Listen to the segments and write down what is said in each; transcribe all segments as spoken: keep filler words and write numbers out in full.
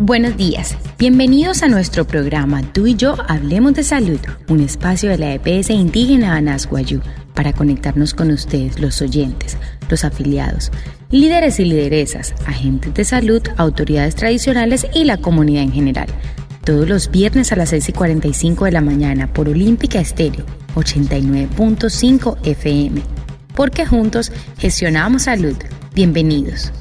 Buenos días. Bienvenidos a nuestro programa Tú y yo hablemos de salud, un espacio de la E P S indígena Anas Wayuu para conectarnos con ustedes, los oyentes, los afiliados, líderes y lideresas, agentes de salud, autoridades tradicionales y la comunidad en general. Todos los viernes a las seis y cuarenta y cinco de la mañana por Olímpica Estéreo, ochenta y nueve punto cinco F M. Porque juntos gestionamos salud. Bienvenidos.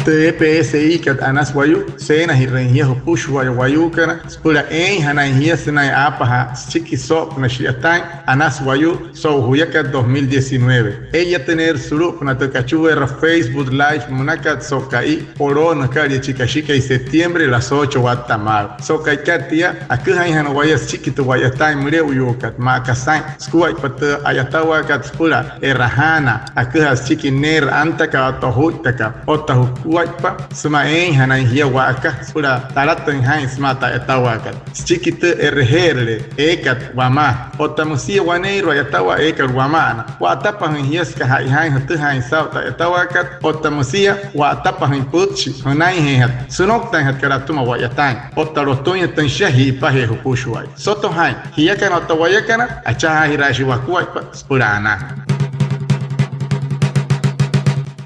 Tü E P S I kat Anas Wayuu, seenajirüin jia jüpüshua'aya wayuukana süpüla eeinjanain jia sünain aapajaa süchiki soo'opünaa shi'yataain Anas Wayuu so'u juyakat dos mil diecinueve. Ee'iyatüneerü sulu'upünaa tü kachueera Facebook Live münakat so'u ka'i poloo nükalia chi kashikai septiembre las ocho watta maalü. So'u ka'ikat tia, aküjainjana waya süchiki tü wa'yataain müle'uyuukat, maa aka saa'in sukuaippa tü a'yatawaakat süpüla e'rajaanaa, aküjaa süchiki neerü antaka otta ojuittaka, otta jukuaippa sümaa eeinjanain jia wa'aka süpüla talatüin jaa'in sümaa tü a'yatawaakat. Süchiki tü e'reje'erüle eekat wamaa, otta müsia waneeirua a'yatawaa eekat wama'ana, wa'atapajüin jia süka ja'ijaain jütüjaain saa'u tü a'yatawaakat, otta müsia wa'atapajüin pütchi jünainjeejatü sünouktainjatkat atüma wa'yataain, otta lotüinjatüin shia ji'ipajee jüpüshua'aya. Soto jaa'in, jiakana otta wayakana, achajaajiraashii wakuaippa süpüla anaa.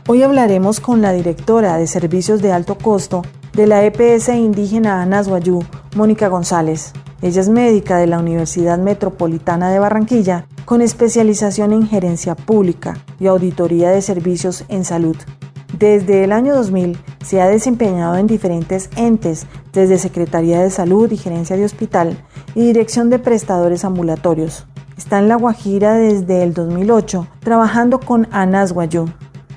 Hoy hablaremos con la directora de Servicios de Alto Costo de la E P S indígena Anas Wayuu, Mónica González. Ella es médica de la Universidad Metropolitana de Barranquilla, con especialización en gerencia pública y auditoría de servicios en salud. Desde el año dos mil se ha desempeñado en diferentes entes, desde Secretaría de Salud y Gerencia de Hospital y Dirección de Prestadores Ambulatorios. Está en La Guajira desde el dos mil ocho, trabajando con Anas Wayuu.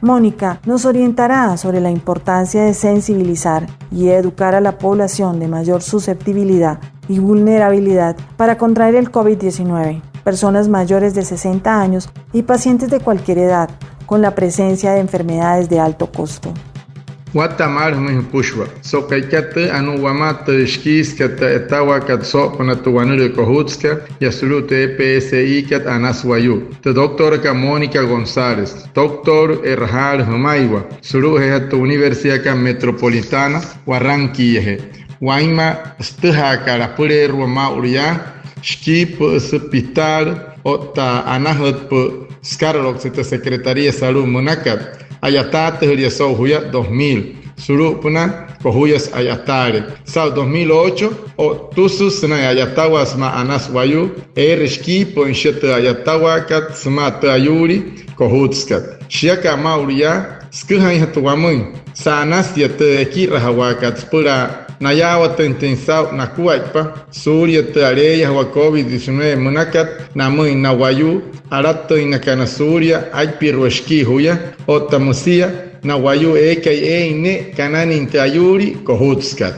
Mónica nos orientará sobre la importancia de sensibilizar y educar a la población de mayor susceptibilidad y vulnerabilidad para contraer el covid diecinueve, personas mayores de sesenta años y pacientes de cualquier edad, con la presencia de enfermedades de alto costo. Watta'a maalü jümüin jüpüshua. So'u ka'ikat tüü, anuu wamaa tü shikiisükat tü a'yatawaakat soo'opünaa tü wanülüü kojutsükat yaa sulu'u tü E P S I kat Anas Wayuu, tü doctorakat Mónica González, doctor e'rajaalü jümaiwa sulu'ujeejatü tü Universidadkat Metropolitana Barranquillajee. Wainma sütüjaakat apüleerua maa'ulu yaa, shikiipü'üsü pitaalü otta anajütpü'ü sükaraloukse tü Secretaría de Salud münakat, a'yataatüjülia so'u juya dos mil sulu'upünaa kojuyasü a'yataale. Saa'u dos mil ocho, o'ttüsü sünain a'yatawaa sümaa Anas Wayuu, eere shikiipü'üin shia tü a'yatawaakat sümaa tü ayuulii kojutsükat. Shiaka maa'ulu yaa, süküjainjatü wamüin sa'anasia tü ekirajawaakat süpüla nayaawatüinjatüin saa'u nakuaippa suulia tü aleeyajawaa covid diecinueve münakat namüin na wayuu alatüinakana suulia aipirua shikii juya otta müsia na wayuu eekai eein ne'e kananüin tü ayuulii kojutsükat.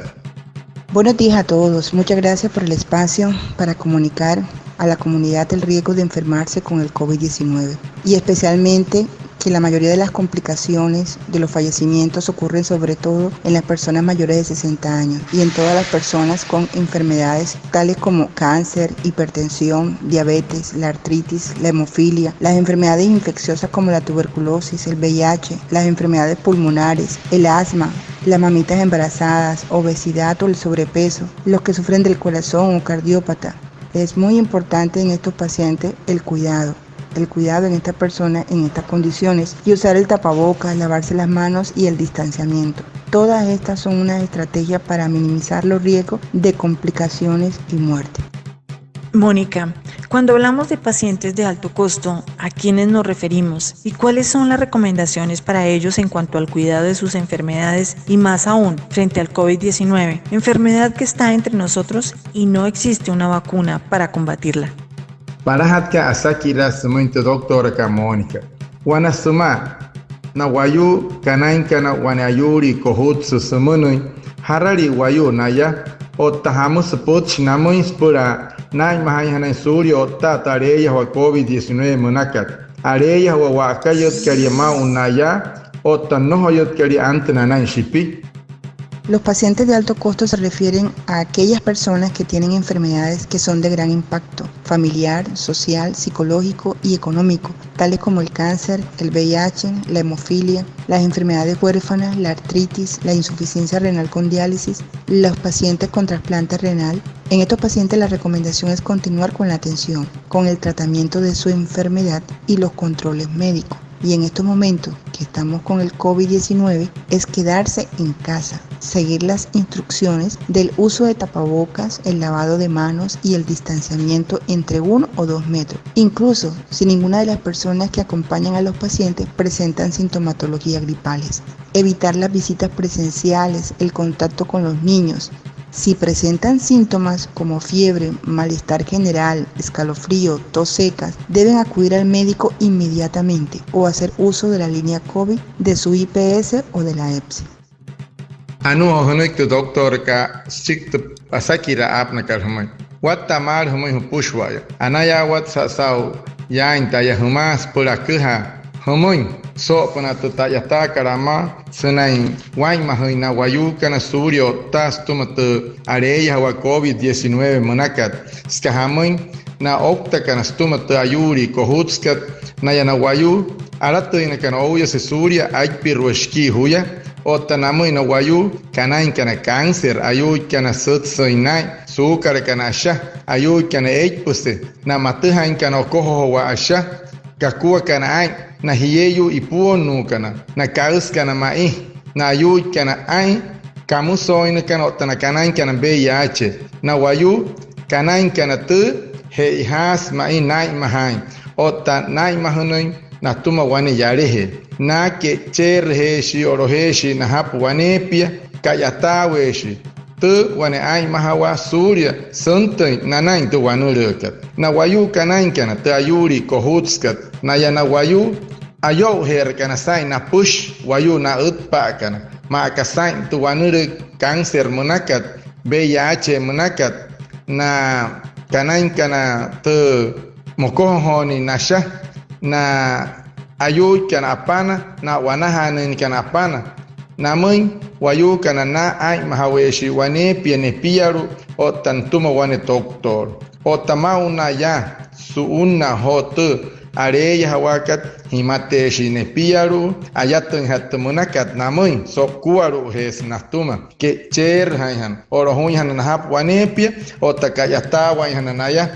Buenos días a todos. Muchas gracias por el espacio para comunicar a la comunidad el riesgo de enfermarse con el covid diecinueve y especialmente que la mayoría de las complicaciones de los fallecimientos ocurren sobre todo en las personas mayores de sesenta años y en todas las personas con enfermedades tales como cáncer, hipertensión, diabetes, la artritis, la hemofilia, las enfermedades infecciosas como la tuberculosis, el V I H, las enfermedades pulmonares, el asma, las mamitas embarazadas, obesidad o el sobrepeso, los que sufren del corazón o cardiópata. Es muy importante en estos pacientes el cuidado, el cuidado en estas personas en estas condiciones y usar el tapabocas, lavarse las manos y el distanciamiento. Todas estas son una estrategia para minimizar los riesgos de complicaciones y muerte. Mónica, cuando hablamos de pacientes de alto costo, ¿a quiénes nos referimos? ¿Y cuáles son las recomendaciones para ellos en cuanto al cuidado de sus enfermedades y más aún frente al covid diecinueve, enfermedad que está entre nosotros y no existe una vacuna para combatirla? Palajatka asakiraa sümüin tü doctorakat Mónica. Wanaa sümaa na wayuu kanainkana wane ayuulii kojutsü sümünüin, jaralii wayuu naya otta jamüsü pütchi namüin süpüla naa'inmajainjanain suulia o'ttaa tü aleeyajawaa covid diecinueve münakat. Aleeyajawaa wa'akayütkalia maa'u naya otta nnojoyütkalia antüna naa'in shipi. Los pacientes de alto costo se refieren a aquellas personas que tienen enfermedades que son de gran impacto familiar, social, psicológico y económico, tales como el cáncer, el V I H, la hemofilia, las enfermedades huérfanas, la artritis, la insuficiencia renal con diálisis, los pacientes con trasplante renal. En estos pacientes la recomendación es continuar con la atención, con el tratamiento de su enfermedad y los controles médicos. Y en estos momentos que estamos con el COVID diecinueve, es quedarse en casa, seguir las instrucciones del uso de tapabocas, el lavado de manos y el distanciamiento entre uno o dos metros, incluso si ninguna de las personas que acompañan a los pacientes presentan sintomatologías gripales. Evitar las visitas presenciales, el contacto con los niños. Si presentan síntomas como fiebre, malestar general, escalofrío, tos secas, deben acudir al médico inmediatamente o hacer uso de la línea COVID de su I P S o de la EPSI. Anuu joo jünüiki tü doctorkat süchiki tü asakiraa aapünakat jümüin. Watta'a maalü jümüin jüpüshua'aya. Anayaawatsü saa'u yaain taya jümaa süpüla aküjaa jümüin soo'opünaa tü ta'yataakat amaa sünain waa'inmajüin na wayuukana suulia otta sütüma tü aleeyajawaa COVID diecinueve münakat. Süka jamüin, na ouktakana sütüma tü ayuulii kojutsükat, naya na wayuu alatüinakana ouyase suulia aipirua shikii juya, otta namüin na wayuu kanainkana cáncer, ayuuikana sütsüin naa'in, suukalakana asha, ayuuikana eipüse, na matüjainkana okojojowaa asha, kakuakana aa'in, na jieyuu ipuonnuukana, na kaüsükana ma'i, na ayuuikana aa'in, kamüsooinakana otta na kanainkana V I H. Na wayuu kanainkana tü, che'ojaasü ma'i naa'inmajaain otta naa'inmajünüin natüma wane yalajee. Na ke'icheerüjeeshii, o'lojeeshii najapü waneepia ka'yataaweeshii tü wane aa'inmajawaa suulia süntüin nanain tü wanülüükat. Na wayuu kanainkana tü ayuulii kojutsükat, naya na wayuu ayo'uje'erakana saa'in napüshi wayuu na'ütpa'akana, maa aka saa'in tü wanülüü cáncer münakat, V I H münakat, na kanainkana tü mokojojoonüin nasha, na ayuuikana apana, na a'wanajaanüinkana apana. Namüin wayuukana na aa'inmajaweeshii waneepia nepialu'u otta nütüma wane toktoor. Otta maa'ulu na yaa su'unnaa joo tü aleeyajawaakat, jimateeshii nepialu'u, ayatüinjatü tü münakat namüin, so'ukualu'ujeesü natüma, ke'icheerüjainjana, o'lojüinjana najapü waneepia otta ka'yataawainjana naya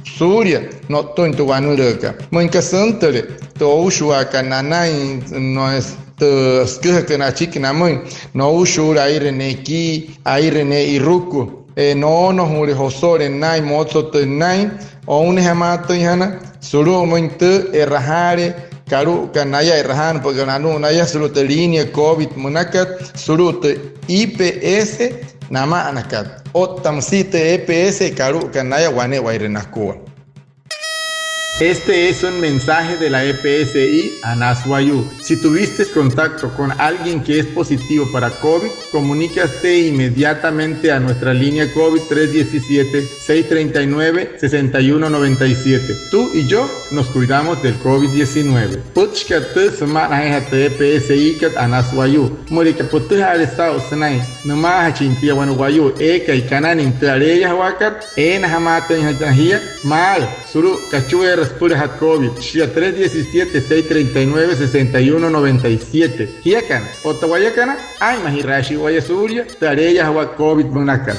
suulia no'ttüin tü wanülüükat. Müin aka süntüle tü oushuwaakat nanain, no es tü süküjakana achiki namüin, noushuule aire nekii, aire ne'iruku, e, noonojuule joso'ole naa'in, motsotüin naa'in, ounejamaatüinjana sulu'umüin tü e'rajaale kalu'ukana naya, e'rajaanüpü'ükana anu'u naya sulu'u tü línea COVID münakat sulu'u tü I P S nama'anakat otta müsia tü E P S kalu'ukana naya wane'ewai nakua. Este es un mensaje de la E P S I Anas Wayuu. Si tuviste contacto con alguien que es positivo para COVID, comunícate inmediatamente a nuestra línea COVID tres diecisiete, seis treinta y nueve, sesenta y uno noventa y siete. Tú y yo nos cuidamos del COVID diecinueve. Pütchikat tüü süma'anajeejatü tü E P S I-kat Anas Wayuu. Müleka pütüjaale saa'u sünain nümaajachin pia wane wayuu eekai kananüin tü aleeyajawaakat, eenajamaatüinjatü jia maalü sulu'u kachueera süpülajatü COVID, shia tres diecisiete, seis treinta y nueve, sesenta y uno noventa y siete. Jiakana otta wayakana, aa'inmajiraashii waya suulia tü aleeyajawaa COVID münakat.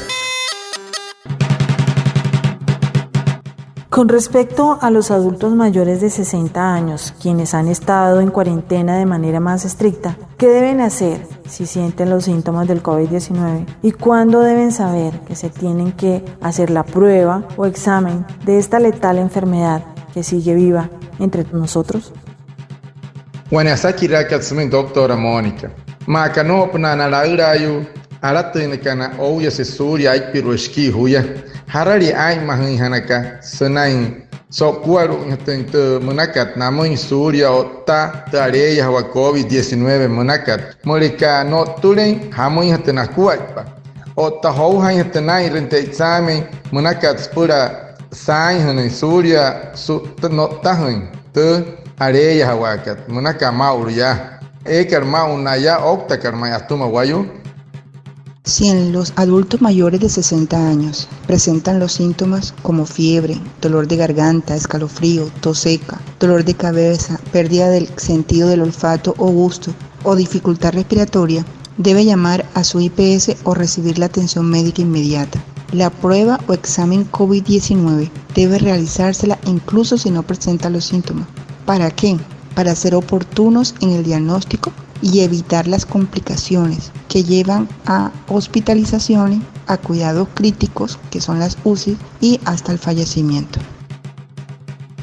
Con respecto a los adultos mayores de sesenta años, quienes han estado en cuarentena de manera más estricta, ¿qué deben hacer si sienten los síntomas del COVID diecinueve? ¿Y cuándo deben saber que se tienen que hacer la prueba o examen de esta letal enfermedad que sigue viva entre nosotros? Wane asakiraakat sümüin doctora Mónica. Maa aka noo'opünaa na laülaayuu alatüinakana ouyase suulia aipirua shikii juya, ¿jaralii aa'inmajüinjanaka sünain so'ukualu'ujatüin tü münakat namüin suulia otta tü aleeyajawaa COVID diecinueve münakat? Müleka no'ttülein, jamüinjatü nakuaippa otta joujainjatü naa'inrüin tü examen münakat süpüla saainjünüin suulia su-, no'ttajüin tü aleeyajawaakat münaka maa'ulu yaa. Eekat maa'ulu na yaa ouktakat ma'i atüma wayuu. Si en los adultos mayores de sesenta años presentan los síntomas como fiebre, dolor de garganta, escalofrío, tos seca, dolor de cabeza, pérdida del sentido del olfato o gusto o dificultad respiratoria, debe llamar a su I P S o recibir la atención médica inmediata. La prueba o examen COVID diecinueve debe realizársela incluso si no presenta los síntomas. ¿Para qué? Para ser oportunos en el diagnóstico y evitar las complicaciones que llevan a hospitalizaciones, a cuidados críticos, que son las UCI, y hasta el fallecimiento.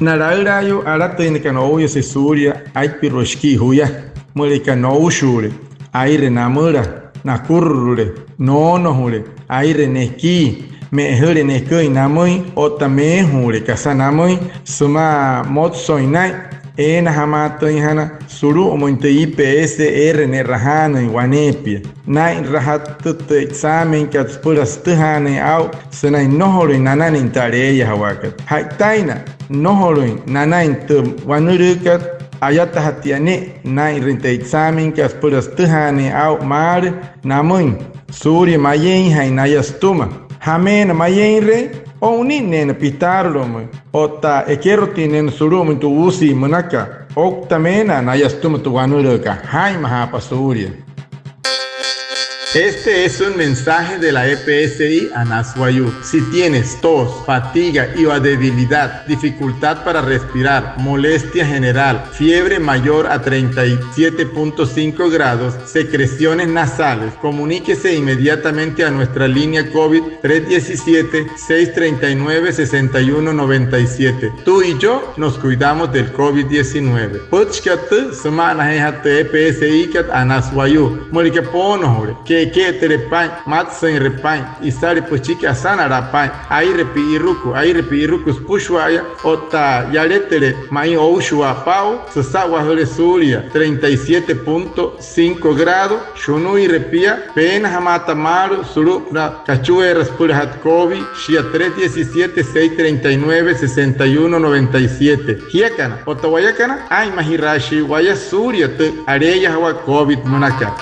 Na laülaayuu alatüinakana ouyase suulia aipirua shikii juya, müleka noushuule, aire namüla, nakurulule, noonojule, aire nekii, me'ejüle neküin namüin otta meejuule kasa namüin sümaa motsoin naa'in, eenajamaatüinjana sulu'umüin tü I P S R ne'rajaanüin waneepia. Naa'inrajatü tü examenkat süpüla sütüjaanüin aa'u sünain nnojolüin nanain tü aleeyajawaakat. Ja'itaina nnojolüin nanain tü wanülüükat, ayatajatia ne'e naa'inrüin tü examenkat süpüla sütüjaanüin aa'u maalü namüin suulia mayeinjain naya sütüma. Jameena mayeinreein, o'uninneena pitaarulu'umüin otta ekerotinneena sulu'umüin tü UCI münaka. Oukta meena naya sütüma tü wanülüükat. Jaa'inmajaapa suulia. Este es un mensaje de la E P S I Anas Wayuu. Si tienes tos, fatiga y o debilidad, dificultad para respirar, molestia general, fiebre mayor a treinta y siete punto cinco grados, secreciones nasales, comuníquese inmediatamente a nuestra línea COVID tres diecisiete, seis treinta y nueve, sesenta y uno, noventa y siete. Tú y yo nos cuidamos del COVID diecinueve. Pütchikat tüü süma'anajeejatü tü E P S I kat Anas Wayuu. Müleka poonojule, ke'eke'etüle paa'in, matsüinre paa'in, isale püchiki asanalaa paa'in, aire pi'iruku, aire pi'iruku süpüshua'aya, otta yaletüle ma'i oushua'a paa'u, süsa'wajüle suulia treinta y siete punto cinco grado, shunuire pia, peenajamaata maalü sulu'upünaa kachueera süpülajatü COVID, shia tres diecisiete, seis treinta y nueve, sesenta y uno, noventa y siete. Jiakana otta wayakana, aa'inmajiraashii waya suulia tü aleeyajawaa COVID münakat.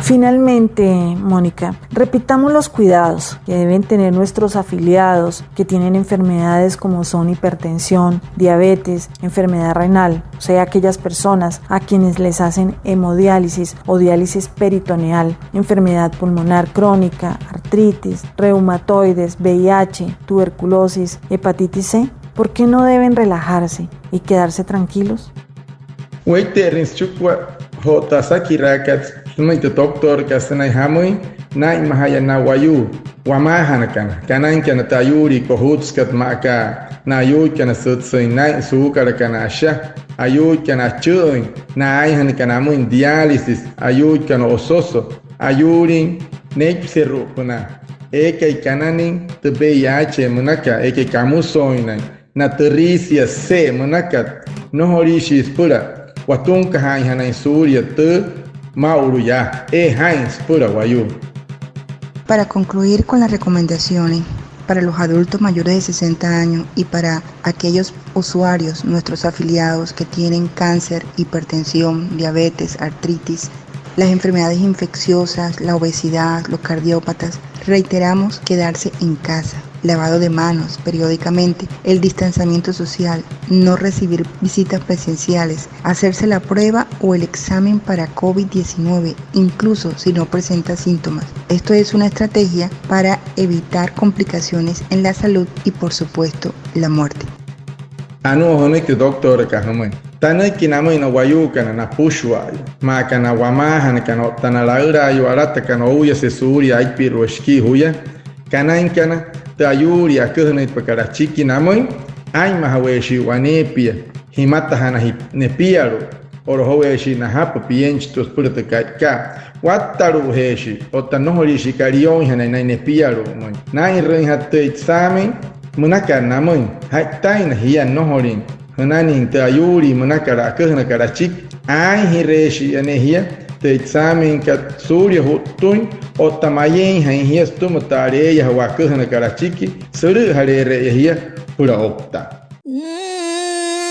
Finalmente, Mónica, repitamos los cuidados que deben tener nuestros afiliados que tienen enfermedades como son hipertensión, diabetes, enfermedad renal, o sea, aquellas personas a quienes les hacen hemodiálisis o diálisis peritoneal, enfermedad pulmonar crónica, artritis, reumatoides, V I H, tuberculosis, hepatitis C. ¿Por qué no deben relajarse y quedarse tranquilos? Weite'erüin süchikua joo tü asakiraakat sümüin tü doctorkat sünain jamüin, naa'inmajaya na wayuu wamaajanakana, kanainkana tü ayuulii kojutsükat maa aka na ayuuikana sütsüin naa'in suukalakana asha, ayuuikana achü'üin, na aainjanakana amüin diálisis, ayuuikana ososo, ayuulin neipseru'upünaa, eekai kananüin tü V I H münaka, eekai kamüsooinain, na türiisia C münakat, nnojoliishii süpüla watunkajaainjanain suulia tü maa'ulu yaa, e'e jaa'in süpüla wayuu. Para concluir con las recomendaciones para los adultos mayores de sesenta años y para aquellos usuarios, nuestros afiliados que tienen cáncer, hipertensión, diabetes, artritis, las enfermedades infecciosas, la obesidad, los cardiópatas, reiteramos quedarse en casa, lavado de manos periódicamente, el distanciamiento social, no recibir visitas presenciales, hacerse la prueba o el examen para COVID diecinueve, incluso si no presenta síntomas. Esto es una estrategia para evitar complicaciones en la salud y, por supuesto, la muerte. Anuu jünüiki tü doctorkat jümüin: tanüiki namüin na wayuukana napüshua'aya, maa aka na wamaajanakana otta na laülaayuu alatakana ouyase suulia aipirua shikii juya, kanainkana tü ayuulii aküjünüitpakat achiki namüin, aa'inmajaweeshii waneepia, jimatajana nepialu'u, o'lojoweeshii najapü pienchitua süpüla tü ka'ikat, wattalu'ujeeshii otta nnojoliishii kalioinjanain naya nepialu'umüin. Naa'inrüinjatü tü examen münakat namüin, ja'itaina jia nnojolin jünain tü ayuulii münakat aküjünakat achiki, aainjireeshi'iya ne'e jia tü examenkat suulia ju'ttüin otta mayeinjain jia sütüma tü aleeyajawaa aküjünakat achiki, sülü'üjale'ere'eya jia süpüla ouktaa.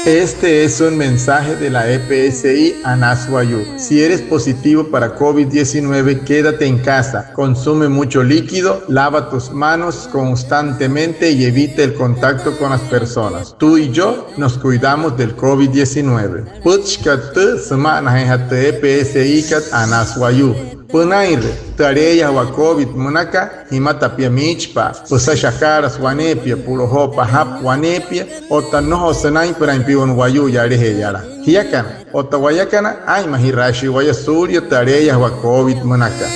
Este es un mensaje de la E P S I Anas Wayuu. Si eres positivo para covid diecinueve, quédate en casa, consume mucho líquido, lava tus manos constantemente y evita el contacto con las personas. Tú y yo nos cuidamos del covid diecinueve. Pütchikat tüü süma'anajeejatü tü E P S I kat Anas Wayuu. Pünainre tü aleeyajawaa covid münaka, jimata pia miichipa'a, püsashi akaalasü waneepia, pu'lojoo pajapü waneepia, otta nnojotsü sünainpürain piu'u wane wayuu yalajee yala. Jiakana otta wayakana, aa'inmajiraashii waya suulia tü aleeyajawaa covid münaka.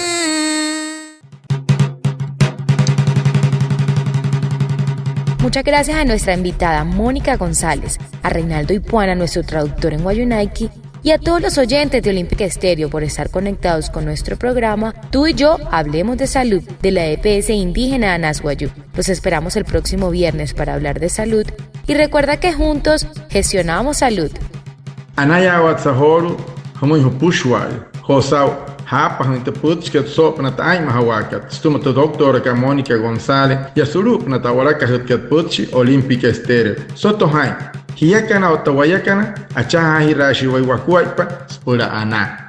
Muchas gracias a nuestra invitada Mónica González, a Reinaldo Ipuana, nuestro traductor en wayuunaiki, y a todos los oyentes de Olímpica Estéreo por estar conectados con nuestro programa Tú y yo hablemos de salud de la E P S indígena Anas Wayuu. Los esperamos el próximo viernes para hablar de salud y recuerda que juntos gestionamos salud. Anayaawatsa joolu'u jümüin jüpüshua'aya joo saa'u jaapajüin tü pütchikat soo'opünaa tü aa'inmajawaakat sütüma tü doctorakat Mónica González yaa sulu'upünaa tü a'walakajütkat pütchi Olímpica Estéreo. Soto jaa'in, jiakana otta wayakana, achajaajiraashii waya wakuaippa süpüla anaa.